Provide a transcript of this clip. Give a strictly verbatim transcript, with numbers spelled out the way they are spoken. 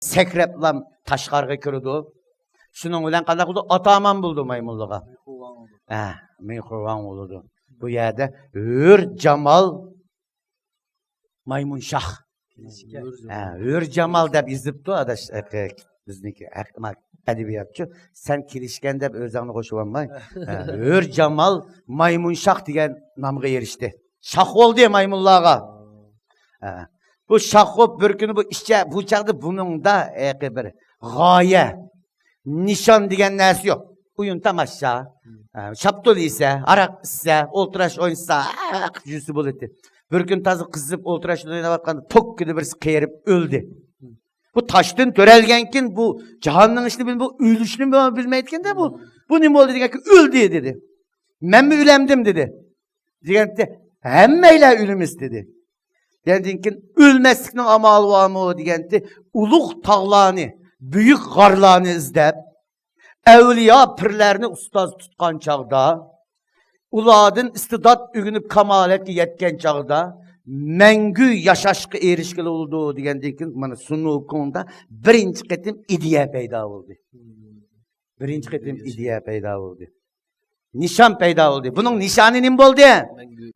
سەكرەپلا تاشقارغا كىرىدۇ. شۇنىڭ بىلەن قانداق بولىدۇ؟ ئاتامان بولىدۇ مايمۇنلىرىغا. ھە، مېخۇرۋاڭ بولىدۇ. بۇ يەردە ھۆر جامال مايمۇن شاھ. ھە، ھۆر جامال دەپ يېزىپتۇ ئاداش، ئەقە، بىزنىڭكى ئەق-، ما-، ئەدەبىياتچۇ. سەن كېلىشكەن دەپ ئۆزۈڭنى قوشۇۋالماي. ھە، ھۆر جامال مايمۇن شاھ دېگەن نامغا ئېرىشتى. شاھ بولدى مايمۇنلارغا. ھە. بۇ شاھ بولۇپ بىر كۈنى بۇ ئىچە، بۇ چاغدا بۇنىڭدا ئەقە بىر غايە، نىشان دېگەن نەرسە يوق. ئويۇن تاماشا، ھە، شاپتۇل يېسە، ھاراق ئىچسە، ئولتۇراش ئوينىسا، ھەق يۈزى بولاتتى. بىر كۈنى تازا قىزىپ ئولتۇراش ئويناۋاتقاندا توككىدە بىرسى قېرىپ ئۆلدى. بۇ تاشتىن تۆرەلگەنكىن بۇ جاھاننىڭ ئىشىنى بىل-، بۇ ئۆلۈشنى بىلمەيدىكەن-دە بۇ. بۇ نېمە بولدى دېگەنكى ئۆلدى دېدى. مەنمۇ ئۆلەمدىم دېدى. دېگەنتى ھەممەيلەن ئۆلىمىز دېدى. دېگەندىن كېيىن ئۆلمەسلىكنىڭ ئامالى بارمۇ دېگەنتى ئۇلۇغ تاغلارنى، بۈيۈك غارلارنى ئىزدەپ، ئەۋلىيا پىرلەرنى ئۇستاز تۇتقان چاغدا، ئۇلاردىن ئىستىدات ئۆگىنىپ كامالەتكە يەتكەن چاغدا مەڭگۈ ياشاشقا ئېرىشكىلى بولىدۇ دېگەندىن كېيىن مانا سۇنۇكۇڭدا بىرىنچى قېتىم ئىدىيە پەيدا بولدى. بىرىنچى قېتىم ئىدىيە پەيدا بولدى. نىشان پەيدا بولدى. بۇنىڭ نىشانى نېمە بولدى؟ مەڭگۈ.